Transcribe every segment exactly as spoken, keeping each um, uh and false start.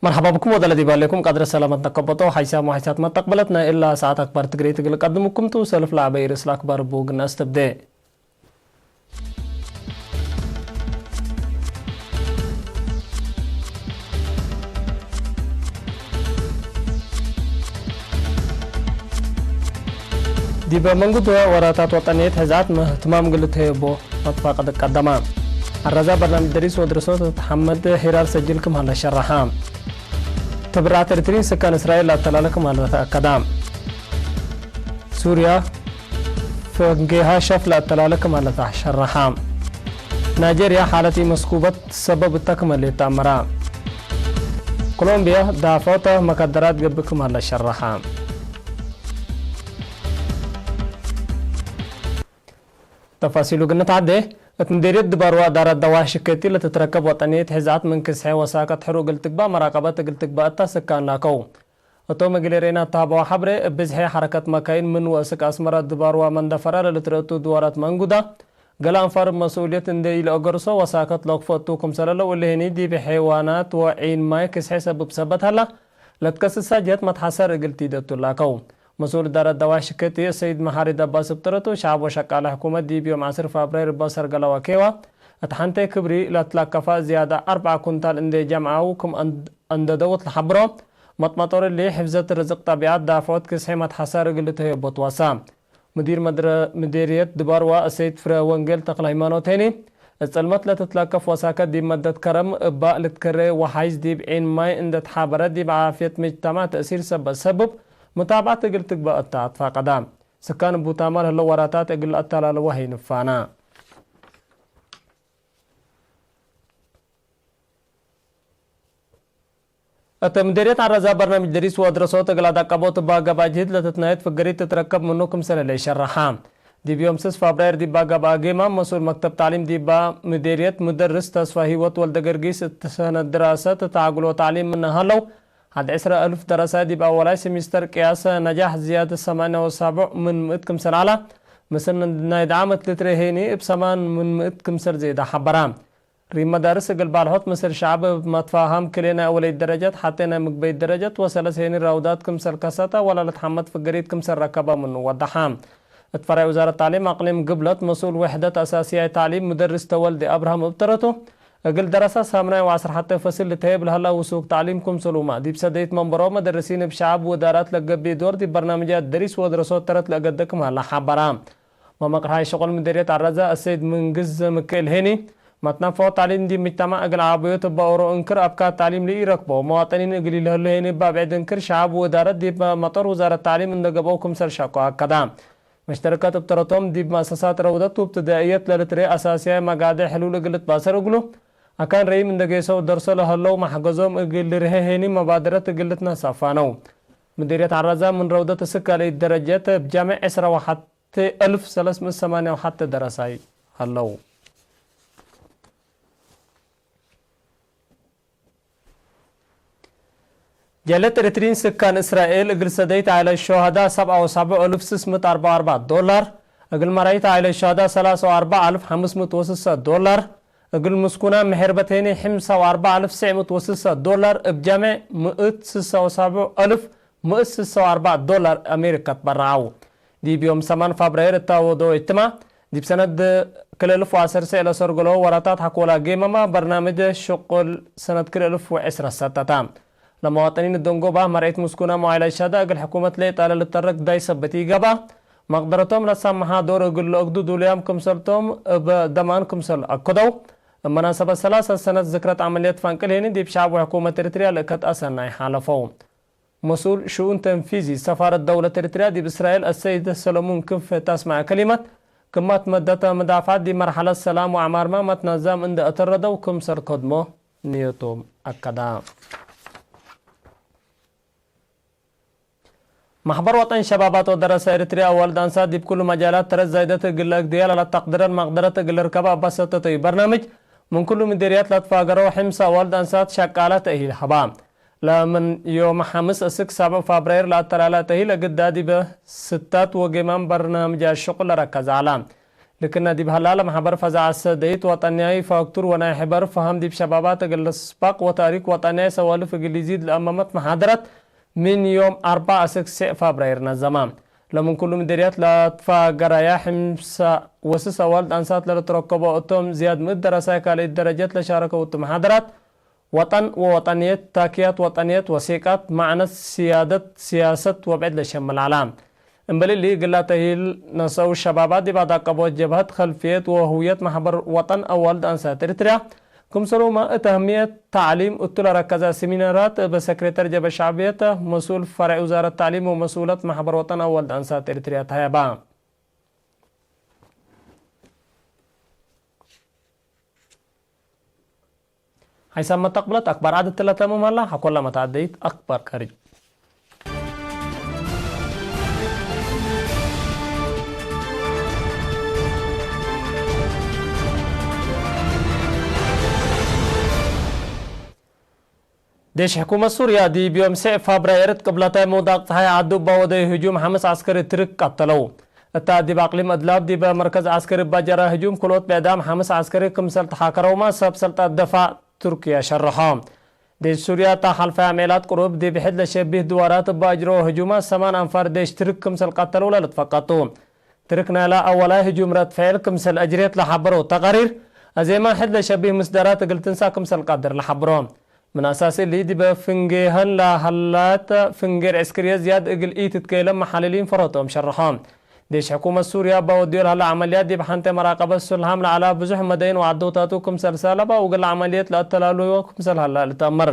መርሐባ ብኩም ወደለ ዲብ ዐሌኩም ቀድረ ሰላመት ነከበጦ ሐይሳም ወሐይሳት መተቅበለት ናይ እላ ሰዓት አክባር ትግሬ ትግል ቀድምኩም ቱ። ሰልፍ ለዐበይ ርእስ ለአክባር ቡ ግና አስተብዴ። ዲበ መንጉድ ወራታት ወጠንየት ሕዛት ምህትማም እግል ልትሀየቦ መትፋቀድ ቀደመ። አረዛ በርናምጅ ደሪስ ወድርሶት ተሐመድ ሒራር ሰጅል ክም ሀለ ሸረሐ። ትብርዓት ኤሪትሪን ስካን እስራኤል ለአተላለ ክም ሀለ ተአከዳ። ሱርያ ፈንጌሃ ሸፍ ለአተላለ ክም ሀለ ሸረሐ። ናይጄርያ ሓለት ኢመስኩበት ሰበብ እተ ክም ህሌት ተአመረ። ኮሎምብያ ዳፎተ መከደራት ገብእ ክም ሀለ ሸረሐ። ተፋሲሉ ግንት ዐዴ፣ እት ምዴርየት ድባርዋ እዳረት ደዋህ ሽኬቲ ለትትረከብ ወጠንየት ሕዛት ምን ክስሐ ወሳከት ሕሩቅ እግል ትግባእ መራቀበት እግል ትግባእ እታ ስካን ላከው። እቶም እግል ኤሬና እተሀበወ ሐብሬ፣ እብ ብዝሐ ሐረከት መካይን ምን ወእስክ አስመረ ድባርዋ መንደፈረ ለልትረእቱ ድዋራት መንጉዳ፣ ገሌ አንፋር እብ መስኡልየት እንዴ ኢለአገርሶ ወሳከት ለክፎ እቱ ክምሰለ ለውእሊ ህኒ ዲብ ሐይዋናት ወዒን ማይ ክስሐ ሰብብ ሰበት ሀላ፣ ለትከስሳ ጀህት መትሐሰር እግል ቲደቱ ላከው። መስኡል እዳረት ደዋህ ሽኬቲ ሰይድ መሐሪ ደባስ እብ ተረቱ፣ ሸዐብ ወሸቃለ ሕኩመት ዲብ ዮም ዐስር ፋብራይር እበ ሰርገለ ወኬዋ፣ እት ሐንቴ ክብሪ ለትላከፋ ዝያዳ አርበዕ ኩንታል እንዴ ጀምዐው ክም አንድ-፣ አንደደው እት ለሐብሮ፣ መጥመጦር እሊ ሕፍዘት ርዝቅ ጠቢዐት ዳፍዖት ክስሐ መትሐሳር እግል ልትሀየቦ ትወሳ። ሙዲር መድረ-፣ ምዴርየት ድባርዋ እሰይድ ፍረ ወንጌል ተክለ ሃይማኖት ሄኒ፣ እት ጽልመት ለትትለከፍ ወሳከት ዲብ መደት ከረም እባእ ልትከሬ ወሓይዝ ዲብ ዒን ማይ እንዴ ተሓበረ ዲብ ዓፍየት ምጅተማዕ ተእሲር ሰበት ሰብብ ሙታብዐት እግል ትግበእ እተ አትፋቀዳ። ስካን እብ ቡታማ ለህለው ወራታት እግል ለአተላልወ ሀይንፋና። እት ምዴርየት ዐረዛ በርናምጅ ደሪስ ወአድረሶት እግል አዳቀቦት እባ ገብአ ጅህድ ለትትናየት ፍገሪት ትትረከብ ምኑ ክምሰል ህሌ ሸረሐ። ዲብ ዮም ስስ ፋብራይር ዲባ ገብአ ጌማም መስኡል መክተብ ተዕሊም ዲባ ምዴርየት ሙደርስ ተስፋ ህይወት ወልደገርጊስ እት ሰነት ድራሰት ተአግሎ ተዕሊም ምነ ሀለው፣ ሐድ ዕስረ አልፍ ደረሳይ ዲብ አወላይ ሲሚስተር ቅያስ ነጃሕ ዝያድ ሰማንያ ወሳብዕ ምን ምእት ክምሰል ዐላ፣ ምስል ናይ ዳዓመት ልትሬ ሄኒ እብ ሰማን ምን ምእት ክምሰል ዜዳ ሐበራ። ሪም መዳርስ እግል ባልሖት ምስል ሸዐብ እብ መትፋሃም ክሌ ናይ አወለይት ደረጀት ሐቴ ናይ ምግበይት ደረጀት ወሰለስ ሄኒ ራውዳት ክምሰል ከሰተ ወለልትሐመድ ፍገሪት ክምሰል ረከበ ምኑ ወደሐ። እት ፈራይ ውዛረት ተዕሊም አቅሊም ግብለት መስኡል ወሕደት አሳስያይ ተዕሊም ሙደርስ ተወልዴ አብርሃም እብ ተረቱ፣ እግል ደረሰ ሳምናይ ወዐስር ሐቴ ፈስል ልትሀየብ ለሀላ ውሱክ ተዕሊም ክምሰሉመ፣ ዲብ ሰደይት መንበሮ መደርሲን እብ ሸዐብ ወእዳራት ለገብእ ዶር ዲብ በርናምጃት ደሪስ ወአድረሶት ተረት ለእገደ ክም ሀላ ሐበራ። መመቅርሃይ ሸቁል ምዴርየት ዐረዛ አሰይድ ምንግዝ ምክኤል ሄኒ፣ መትነፈዖት ተዕሊም ዲብ ምጅተማዕ እግል ዓብዮት እበ ኦሮ እንክር አብካት ተዕሊም ለኢረክቦ መዋጠኒን እግል ኢለህሉ ሄኒ እበ አብዕድ እንክር ሸዐብ ወእዳረት ዲብ መጦር ውዛረት ተዕሊም እንዴ ገብአው ክምሰል ሸኮ አከዳ። መሽተረከት እብ ተረቶም ዲብ መአሰሳት ረውደት ወእብትዳእየት ለልትርኤ አሳስያይ መጋድዕ ሕሉል እግል ልትባሰር እግሉ፣ አካን ረይም እንዴ ጌሰው ደርሶ ለሀለው መሕገዞም እግል ልርሄ ሄኒ መባደረት እግል ልትነሰእ አፋነው። ምዲርየት ዐረዛ ምን ረውደት እስክ ካልአይት ደረጀት እብ ጃምዕ ዕስራ ወሐቴ አልፍ ሰለስ ምእት ሰማንያ ወሐቴ ደረሳይ ሀለው። ጀለት ኤሪትሪን ስካን እስራኤል እግል ሰደይት ዓኢለት ሸሃዳ ሰብዓ ወሰብዑ አልፍ ስስ ምእት አርበዕ ወአርበዕ ዶላር፣ እግል መራይት ዓኢለት ሸሃዳ ሰላሳ ወአርበዕ አልፍ ሐምስ ምእት ወስሰ ዶላር፣ እግል ምስኩና ምሕርበት ሄኒ ሐምሳ ወአርበዕ አልፍ ስዕ ምእት ወስሰ ዶላር፣ እብ ጀምዕ ምእት ስሳ ወሰብዑ አልፍ ምእት ስሳ ወአርበዕ ዶላር አሜሪካ ትበረዐው። ዲብ ዮም ሰማን ፋብራይር እተ ወደው እትማ፣ ዲብ ሰነት ክልኤ እልፍ ወዐሰርተ ለሰርገሎ ወራታት ሐቆላ ጌመማ በርናምጅ ሽቁል ሰነት ክልኤ እልፍ ወዐስረ ሰተታ። ለመዋጠኒን ደንጎባ መርዒት ምስኩና መዋዕለ ሸዳ እግል ሕኩመት ለኢጣልያ ልተረክ ዳይ ሰበት ኢገብአ፣ መቅደረቶም ለሳምሐ ዶር እግል ለአግዱ ዱሉያም ክምሰልቶም እብ ደማን ክምሰል አከደው። እብ መናሰበት ሰላሳ ሰነት ዝክረት ዐመልየት ፈንቅል ሄኒ ዲብ ሸዐብ ወሕኩመት ኤሪትርያ ለእከት አሰናይ ሓለፈው። መስኡል ሽኡን ተንፊዚ ሰፋረት ደውለት ኤሪትርያ ዲብ እስራኤል አሰይድ ሰለሙን ክንፈ ተ አስመዐ ከሊመት፣ ክማት መደተ መዳፍዐት ዲብ መርሐለት ሰላም ወዐማርመ መትነዛም እንዴ አተረደው ክምሰል ከድሞ ንየቶም አከዳ። መሕበር ወጠን ሸባባት ወደረሰ ኤሪትርያ አዋልድ አንሳት ዲብ ኩሉ መጃላት ተረት ዛይደት እግል ለአግድያ ለለአተቅድረን መቅደረት እግል ልርከበ እበ ሰተተዩ በርናምጅ፣ ምን ኩሉ ምዲርያት ለትፋገረው ሐምሰ አዋልድ አንሳት ሸቃለ ተእሂል ሀባ። ለምን ዮም ሐምስ እስክ ሳብዕ ፋብራይር ለአተላላ ተእሂል እግዳ ዲበ ስታት ወጌማም በርናምጃት ሽቁል ለረከዘ ዐላ። ልክነ ዲብ ሀላለ መሕበር ፈዛዐት ሰደይት ወጠንያይ ፋክቱር ወናይ ሕበር ፈሀም ዲብ ሸባባት እግል ልስባቅ ወተእሪክ ወጠንያይ ሰዋልፍ እግል ኢዚድ ለአመመት መሓደረት ምን ዮም አርበዕ አስክ ሴዕ ፋብራይር ነዘመ። ለምን ኩሉ ምደርያት ለትፋገረያ ሕምሰ ወስስ አዋልድ አንሳት ለልትረከቦ እቶም ዝያድ ምእት ደረሳይ ካልእት ደረጀት ለሻረከው እቱ መሓደራት፣ ወጠን ወወጠንየት፣ ታክያት ወጠንየት ወሲቃት፣ መዕነት፣ ስያደት፣ ስያሰት ወብዕድ ለሸምል ዐለ። እምበል እሊ፣ እግላ ተሂል ነሰኡ ሸባባት ዲብ አዳቀቦት ጀብሀት ከልፍየት ወህውየት መሕበር ወጠን አዋልድ አንሳት ኤሪትርያ፣ ክምሰልሁመ እት አህምየት ተዕሊም እቱ ለረከዘ ሲሚናራት፣ እብ ሰክሬተር ጀብሀት ሸዕብየት፣ መስኡል ፈሬዕ ውዛረት ተዕሊም ወመስኡለት መሕበር ወጠን አዋልድ አንሳት ኤሪትርያ ተሀየበ። ሐይሳም መተቅብለት አክባር ዐድ እትለ ተምም ሀላ፣ ሐኮላ መተዐደይት አክባር ከርጅ። ዴሽ ሕኩመት ሱርያ ዲብ ዮም ሴዕ ፋብራይር እት ቅብለታይ ምውዳቅ ጸሓይ ዐዱ እባ ወደዩ ህጁም ሐምስ ዐስከሪ ትርክ ቀተለው። እታ ዲብ አቅሊም እድላብ ዲበ መርከዝ ዐስከሪ እባ ጀራ ህጁም ክልኦት ብዕዳም ሐምስ ዐስከሪ ክምሰል ተሓከረውመ ሰብ ሰልጠት ደፋዕ ቱርክየ ሸርሖ። ዴሽ ሱርያ እታ ሐልፈየ አምዔላት ቅሩብ ዲብ ሕድ ለሸቢህ ድዋራት እባ አጅረዎ ህጁማት ሰማን አንፋር ዴሽ ትርክ ክምሰል ቀተለው ለልትፈቀድ ቱ። ትርክ ናይላ አወላይ ህጁም ረድ ፍዕል ክምሰል አጅሬት ለሐበረው ተቃሪር፣ አዜማን ሕድ ለሸቢህ ምስዳራት እግል ትንሳእ ክምሰል ቀድር ለሐብሮ። ምን አሳስ እሊ፣ ዲበ ፍንጌሀን ለሀላት ፍንጌር ዕስክርየት ዝያድ እግል ኢትትከይለም መሐልሊን ፈረቶም ሸርሖ። ዴሽ ሕኩመት ሱርያ እባ ወድዮ ለሀለ ዐመልያት ዲብ ሐንቴ መራቀበት ሱልሃም ለዐላ ብዙሕ መደይን ወዐዶታቱ ክምሰል ሳለባ፣ ወእግል ዐመልየት ለአተላሉዮ ክምሰል ሀላ ልትአመር።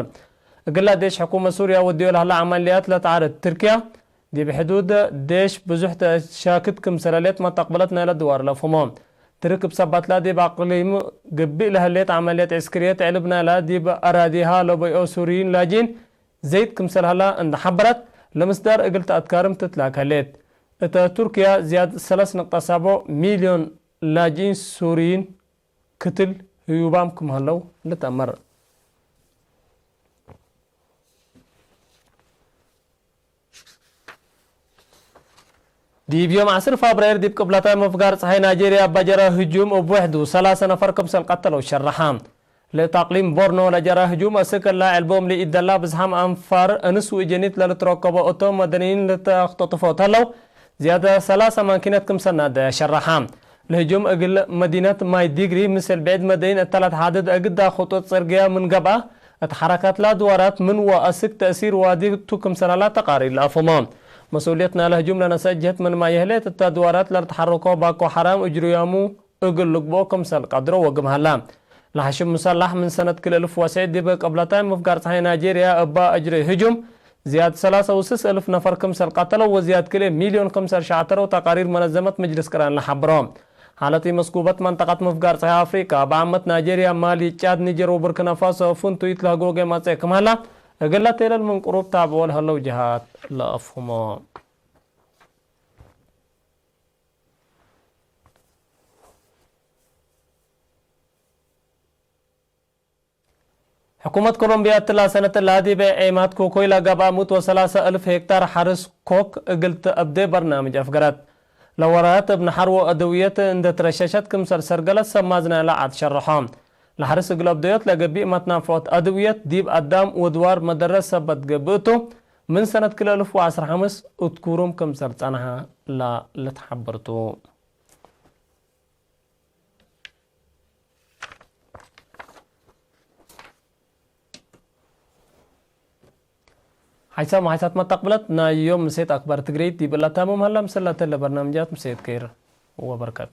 እግላ ዴሽ ሕኩመት ሱርያ ወድዮ ለሀለ ዐመልያት ለተዓርድ ትርክያ፣ ዲብ ሕዱድ ዴሽ ብዙሕ ተሻክት ክምሰል ህሌት መተቅብለት ናይለ ድዋር ለአፍህሞ። ትርክ እብ ሰባትላ ዲብ አቅሊም ገብእ ለህሌት ዐመልየት ዕስክርየት ዕልብ ናይላ ዲብ አራዲሃ ለበይኦ ሱርይን ላጅኢን ዘይድ ክምሰል ሀላ እንዴ ሐበረት፣ ለምስዳር እግል ተአትካርም ትትላክ ህሌት። እተ ቱርክያ ዝያድ ሰለስ ንቅጠ ሰብዑ ሚልዮን ላጅኢን ሱርይን ክትል ህዩባም ክም ሀለው ልትአመር። ዲብ ዮም ዐስር ፋብራይር ዲብ ቅብለታይ መፍጋር ጸሓይ ናይጄርያ እባ ጀረ ህጁም እብ ወሕዱ ሰላሰ ነፈር ክምሰል ቀተለው ሸረሐ። ለእት አቅሊም ቦርኖ ለጀረ ህጁም አስክ እላ ዕልቦም ለኢደላ ብዝሓም አንፋር እንስ ወእጀኒት ለልትረከቦ እቶም መደንይን ልተክተጥፎ ተለው፣ ዝያደ ሰላሰ ማኪነት ክምሰል ናደ ሸረሐ። ለህጁም እግል መዲነት ማይ ዲግሪ ምስል ብዕድ መደይን እተ ለትሓድድ እግዳ ክጡጥ ጽርግያ ምን ገብአ፣ እት ሐረካትላ ድዋራት ምን ወአስክ ተእሲር ዋዲ ቱ ክምሰል ሀላ ተቃሪር ለአፍህሞ። መስኡልየት ናይለ ህጁም ለነሰአት ጀህት ምንማ የህሌት፣ እተ ድዋራት ለልትሐረኮ ባኮ ሐራም እጅርያሙ እግል ልግብኦ ክምሰል ቀድሮ ወግም ሀላ። ለሐሽም ሙሰላሕ ምን ሰነት ክልኤ እልፍ ወትስዕ ዲብ ቅብለታይ ምፍጋር ጸሓይ ናይጄርያ እባ አጅረዩ ህጁም፣ ዝያድ ሰላሰ ወስስ እልፍ ነፈር ክምሰል ቀተለው ወዝያድ ክልኤ ሚልዮን ክምሰል ሸዕተረው ተቃሪር መነዘመት መጅልስ ቅራን ለሐብሮ። ሓለት ኢመስኩበት መንጠቀት ምፍጋር ጸሓይ አፍሪቃ፣ እብ ዓመት ናይጄርያ፣ ማሊ፣ ጫድ፣ ኒጀር ወቡርኪናፋሶ ፍንቱይት ለህጎጌ መጽአ ክም ሀላ፣ እግል ለቴለል ምን ቅሩብ ታብዖ ለሀለው ጀሃት ለአፍህሞ። ሕኩመት ኮሎምብያ እትላ ሰነት እላ ዲበ ዔማት ኮኮይ ለገብአ ምእት ወሰላሰ እልፍ ሄክታር ሐርስ ኮክ እግል ትአብዴ በርናምጅ አፍገረት። ለወራት እብ ነሐር ወአደውየት እንዴ ትረሸሸት ክምሰል ሰርገለት ሰብ ማዝናይ ለዐድ ሸርሖ። ለሐርስ እግል አብደዮት ለገቢእ መትናፍዖት አደውየት ዲብ አዳም ወድዋር መደረት ሰበት ገብእ ቱ፣ ምን ሰነት ክልኤ እልፍ ወዐስር ሐምስ እት ኩሩም ክምሰል ጸንሐ ለልትሐበር ቱ። ሓይሳም ወሓይሳት መተቅብለት ናይ ዮም ምሴት አክባር ትግሬይት ዲብ እላ ታምም ሀላ። ምስል ለተለ በርናምጃት ምሴት ከይር ወበርከት።